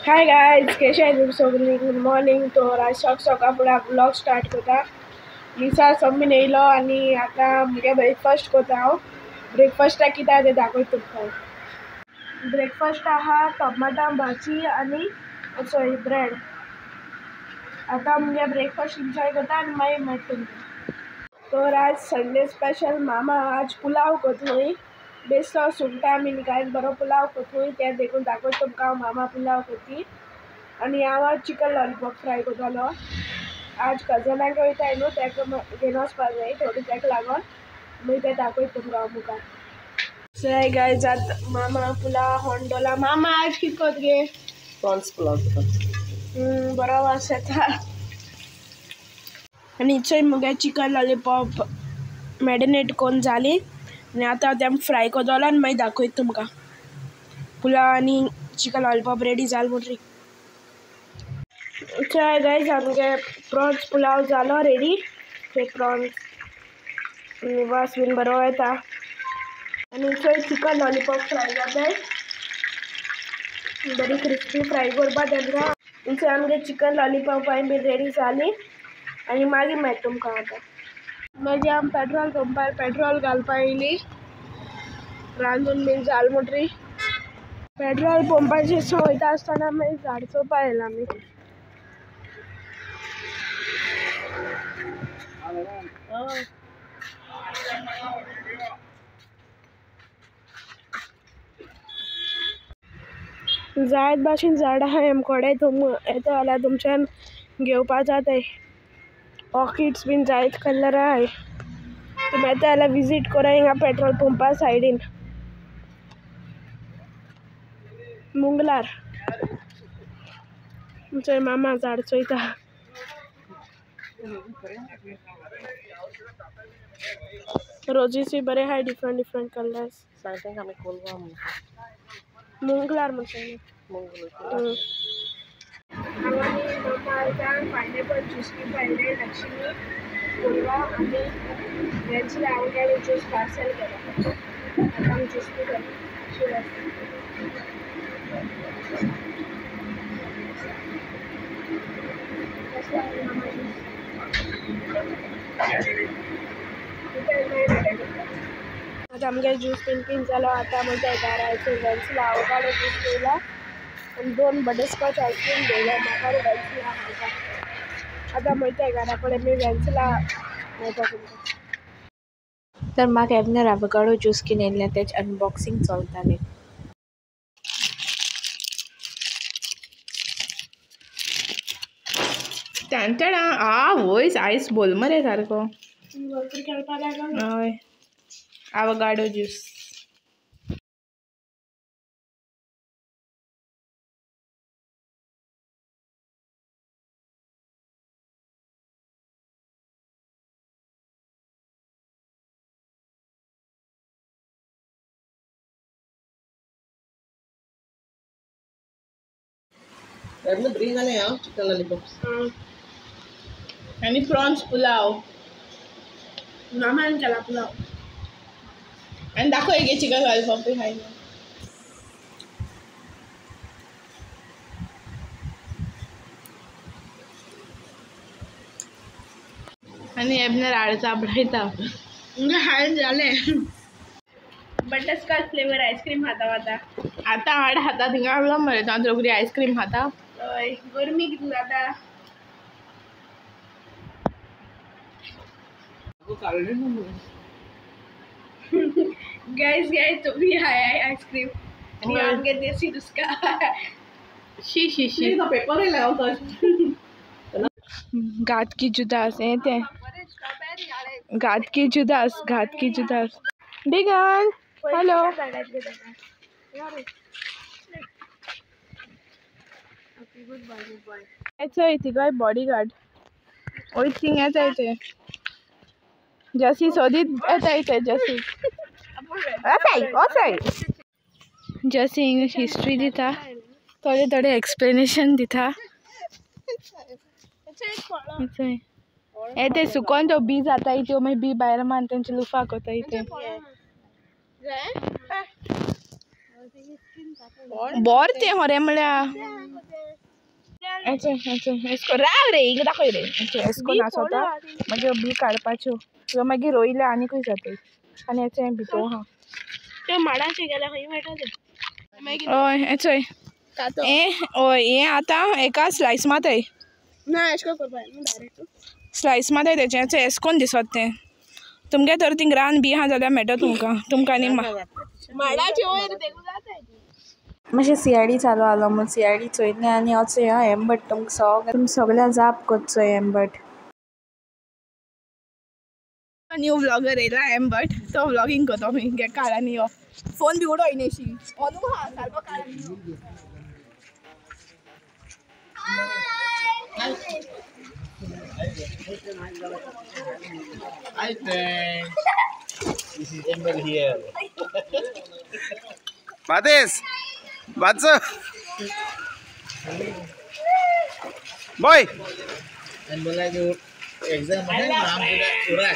Hi guys, कैसे हैं तुम सब? Good morning. तो आज सक सकाळ फुडें ब्लॉग स्टार्ट करता। मिसा सम्मीन येयलो आनी आतां मुगे ब्रेकफास्ट करता हांव। ब्रेकफास्टाक कितें तें दाखयता तुमकां। ब्रेकफास्ट आहा टमाटा भाजी आनी सॉरी ब्रेड। आतां मुगे ब्रेकफास्ट एन्जॉय करता आनी मागीर मेळटा तुमकां। तर आज संडे स्पेशल मामा आज पुलाव करतोय। बेस्तो सुंगटां बीन घालून बरो पुलाव करतोय। तें देखून दाखयता तुमकां मामा पुलाव करती। आनी हांव आज चिकन लॉलीपॉप फ्राय करतलो। आज कजनाक वयताय न्हू, ताका घेवन वचपाक जाय थोडे, ताका लागून मागीर तें दाखयता तुमकां हांव मुखार। सो गायज, आतां मामा पुलाव होंडोला। मामा आज कितें करता गे? प्रॉन्स पुलाव करता। बरो वास येता। आनी चोय मुगे चिकन लॉलीपॉप मॅरिनेट करून जाली आनी आतां तें फ्राय करतलो आनी मागीर दाखयता तुमकां। पुलाव आनी चिकन लॉलीपॉप रेडी जाल म्हणटरी। चोय गायज, आमगे प्रॉन्स पुलाव जालो रेडी। ते प्रॉन्स वास बीन बरो येता। आनी चोय चिकन लॉलीपॉप फ्राय जाताय, बरी क्रिस्पी फ्राय करपा तेंकां। चोय आमगे चिकन लॉलीपॉपाय बीन रेडी जाली आनी मागीर मेळटा तुमकां। आतां मागीर आमी पेट्रोल पंपार पेट्रोल घालपा येयली। रांदून बीन जाल म्हणटरी पेट्रोल पंपाचेर वयता आसतना मागीर झाड चोवपा येयला आमी। जायत भाशेन झाड आहाय आमकोडे। तुम येता जाल्यार तुमच्यान घेवपा जाताय। ऑर्किड्स बीन जायत कलर आहाय। तुमी येता जाल्यार विजीट करा हिंगा पेट्रोल पंपा सायडीन मुंगलार। आमचो मामा झाड चोयता। रोजीसूय बरे आहाय, डिफरंट डिफरंट कलर्स। मुंगलार म्हणटा। मामा आतां पायनॅपल ज्यूस पिवपा येयले। लक्ष्मी कोलवा आनी वेन्सला आवगाडो ज्यूस पार्सल केला। आतां आमी ज्यूस पिता। आतां आमगे ज्यूस बीन पीन जालो। आतां म्हणटा घरा वेन्सला आवगाडो ज्यूस पिला आनी 2 बटरस्कॉच आयस्क्रीम घेयला म्हाका वेन्सला खावपाक। आतां वयता घरा कडेन मी वेन्सला मेळटा तुमकां। तर म्हाका एबनर आवगाडो ज्यूस घेवन येयल्लें, तेजें अनबॉक्सिंग चलतालें। तांतडा आ वयस आयस बोल मरे सारको। भरपूर खेळपा लागलो। हय, आवगाडो ज्यूस। बरी जालें हांव चिकन लॉलीपॉप्स आनी प्रॉन्स पुलाव। मामान केला पुलाव। आनी दाखय गे चिकन लॉलीपॉप बी खाय। आनी एबनर हाड चाबडायता। हाड जालें। बटरस्कॉच फ्लेवर आयस्क्रीम खाता आतां। आतां हाड खाता थिंगा आसलो मरे तांचो रोखडी आयस्क्रीम खाता। हय, गरमी कितली जाता। गाइस गाइस तुम्ही हाय आइसक्रीम आणि आमगे देसी दुसका। She she she paper लावता। घात की जुदास हे ते घात की जुदास, घात की जुदास। डिगन हॅलो। येतोय तिगाय बॉडीगार्ड वयत थिंग येताय ते जसी सोदीत येताय ते जसी असाय जसी इंग्लीश हिस्ट्री दिता, थोडे थोडे एक्सप्लेनेशन दिता। ए ते सुकोन तो बी जाताय त्यो मागीर बी भायर मान तेंचे लुफा कोताय ते। बोर ते होरे म्हळ्यार एसको राव रे हिंगा दाखय रे. एसको नासोता मागीर बी काडपाच्यो किंवा मागीर रोयले आनीकूय जाता. आनी हेचें भितर आहा ते माडाचे गेल्या खंय मेळटा. हय हेचोय हें हय हें आतां एका स्लायस माताय ना एशको करपा डायरेक्ट स्लायस माताय तेचें. हेचो एसकोन दिसत तें तुमगे तर थिंग रान बी आहा जाल्यार मेळटा तुमकां. तुमकां आनी माडाचे वयर जाता. मातशें सीआयडी चालू आसलो म्हूण सीआयडी चोयलें आनी वचोया हेंबट तुमकां सगळें तुमी सगळ्या जाप करचो हेंबट. न्यू व्लॉगर येयला हेंबट तो व्लॉगींग करतो आमी घे काड आनी यो फोन बी उडोय न्ही ऑनू आहा सारको काड आनी यो. Hi friends, this is Amber here. Bates, what's up? Boy. Amber like exam है नाम पूरा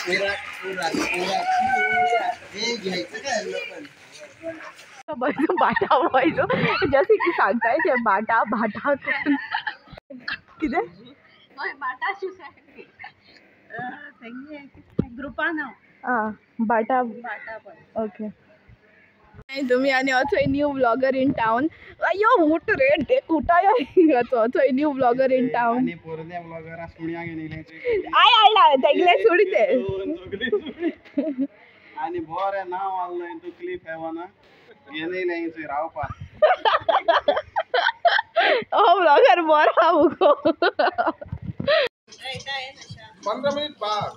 उराक उराक उराक उराक हे घ्यायचं काय लोकांनी बाटा बॉयजो जसे की सांगताय ते बाटा बाटा कितें बाटा शूज ग्रुपान आं बाटा ओके. तुम्ही आनी असो न्यू व्लॉगर इन टावन. अयो उठ रे ते कुठाय असो new vlogger in town. I आयला तेगले सोडी ते आनी बरें नांव आसलें तूं क्लिप हेवना घेन येयलें थंय रावपाक. हो व्लॉगर बरो आहा मुगो. 15 मिनट बाद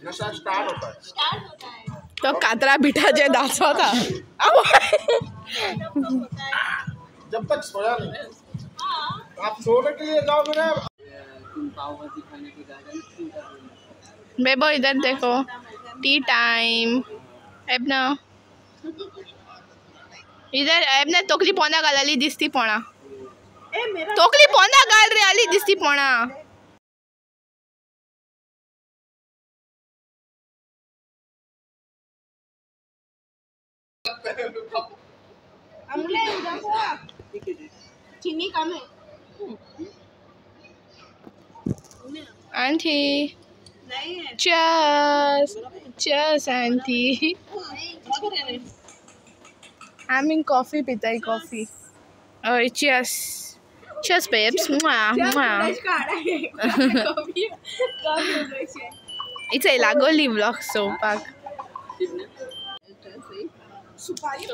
नशा स्टार्ट होता है. तो कातरा बिठाचे दाखवता जब तक सोया नहीं. आप सोने के लिए जाओगे ना. बेबो इधर देखो टी टाइम. एबना इधर एबना तोकली पोंदा घालाली दिसती पोणा. तोकली पोंदा घाल रे आली दिसती पोणा. चीनी कम है. Aunty cheers cheers aunty. आमी कॉफी पिताय कॉफी. हय चीयर्स चीयर्स बेब्स. इथे लागोली व्लॉग चोवपाक.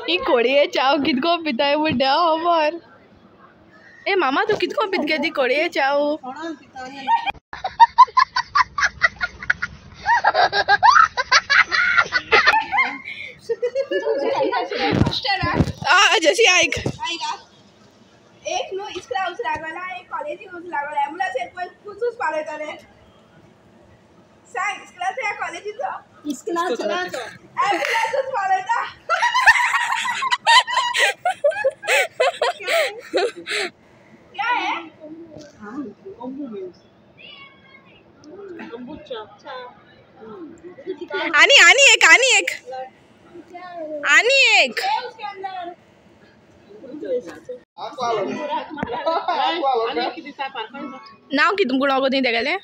ही कोडये चाव कितको पिताय म्हूण देवा खबर. ए मामा तूं कितको पित गे ती कोडये चाव. जशी ऐक एक न्हू इस्कला वचूं लागला एक कॉलेजीक वचूं लागला एम्बुलन्स पण खुचूच पावयतले. सांग इस्कलाचो या कॉलेजीचो एम्बुलन्सूच पावयता. क्या है आणि आणि एक आणि एक आणि एक नाव कितें तुमकां गो थंय तेगेलें.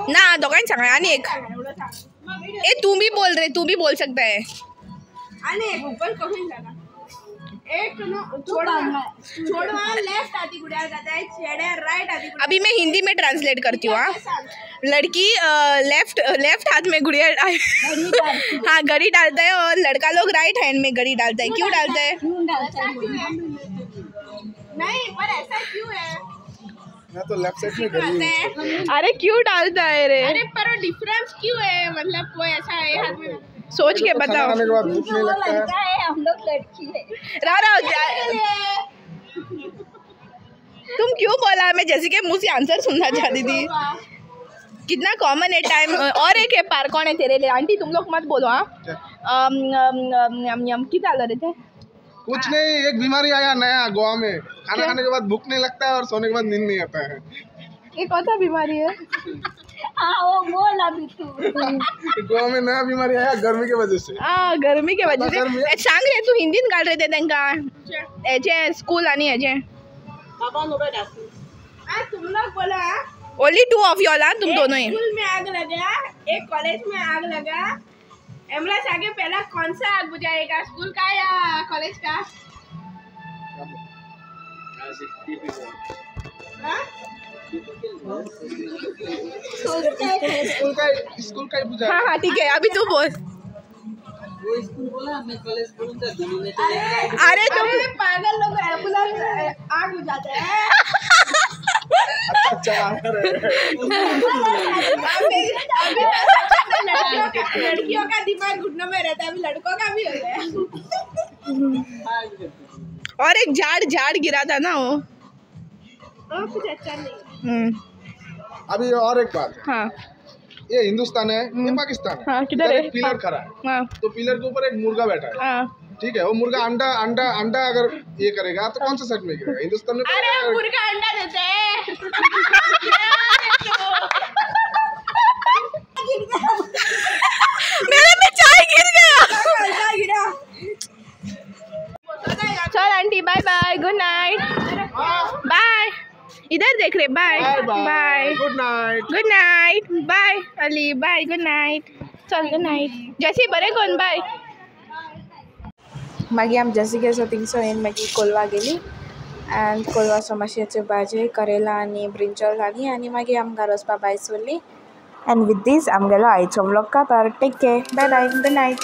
ना दोगांनी सांगा आणि एक. ए तू भी बोल रे तू भी बोल सकता है. एक लेफ्ट आती गुड़िया जाता है चेड़े राइट आती. अभी मैं हिंदी में ट्रांसलेट करती हूँ. हाँ लड़की लेफ्ट लेफ्ट हाथ में गुड़िया हाँ घड़ी डालता है और लड़का लोग राइट हैंड में घड़ी डालता है. क्यों डालता है? नहीं पर ऐसा क्यों है? मैं तो लेफ्ट साइड में घड़ी है। अरे क्यों डालता है रे? अरे पर वो डिफरेंस क्यों है? मतलब कोई ऐसा है हाथ में सोच के बताओ। खाने के बाद भूख नहीं लगता है। है हम लोग लड़की है। राव तुम क्यों बोला? मैं जैसे के मुँह से आंसर सुनना चाहती थी। कितना कॉमन है टाइम। और एक है पार कौन है तेरे लिए? आंटी तुम लोग मत बोलो। हाँ कितना रहे थे? कुछ नहीं, एक बीमारी आया नया गोवा में, खाना खाने के बाद भूख नहीं लगता है और सोने के बाद नींद नहीं आता है। ये कौन सा बीमारी है? हाँ वो बोल अभी तू। गोवा में नया बीमारी आया गर्मी के वजह से। हाँ गर्मी के वजह से। सांग रे तू हिंदीन घाल रे ते तेंका हेजे स्कूल आनी हेजे। तुम लोग बोला ओनली 2 ऑफ you all, तुम दोनों ही। स्कूल में आग लगा, एक कॉलेज में आग लगा, एम्बुलेंस आगे पहला कौन सा आग बुझाएगा, स्कूल का या कॉलेज का? स्कूल का ही बुझाएगा। हाँ हाँ ठीक है, अभी तू बोल। वो स्कूल बोला, मैं कॉलेज बोलूँगा, दोनों में तो। अरे तुम पागल लोग एम्बुलेंस आग बुझाते हैं। अच्छा अभी लड़कियों का दिमाग घुटनों में रहता है, अभी लड़कों का भी हो गया। और एक झाड़ झाड़ गिरा था ना वो कुछ अच्छा नहीं। अभी और एक बात। हाँ ये हिंदुस्तान है, ये पाकिस्तान है। हाँ किधर है? पिलर खड़ा है। हाँ तो पिलर के ऊपर एक मुर्गा बैठा है। हाँ ठीक है, वो मुर्गा अंडा अंडा अंडा अगर ये करेगा तो कौन सा साइड में गिरेगा? हिंदुस्तान में। अरे मुर्गा अंडा देते हैं। मेरे में चाय गिर गया। चल aunty bye bye, good night, bye. इधर देख रहे, bye bye, good night, good night, bye Ali, bye, good night, चल गुड नाइट। जैसी बरे कोण बाय। मागीर आमी जॅसिका आसा थिंगसो येवन मागीर कोलवा गेली आनी कोलवा मातशें भाजी करेला आनी ब्रिंजॉल घाली आनी मागीर आमकां घरा वचपा भायर सरली. एंड विथ these आमगेलो आयचो व्लॉग काबार. Take care, bye bye, good night.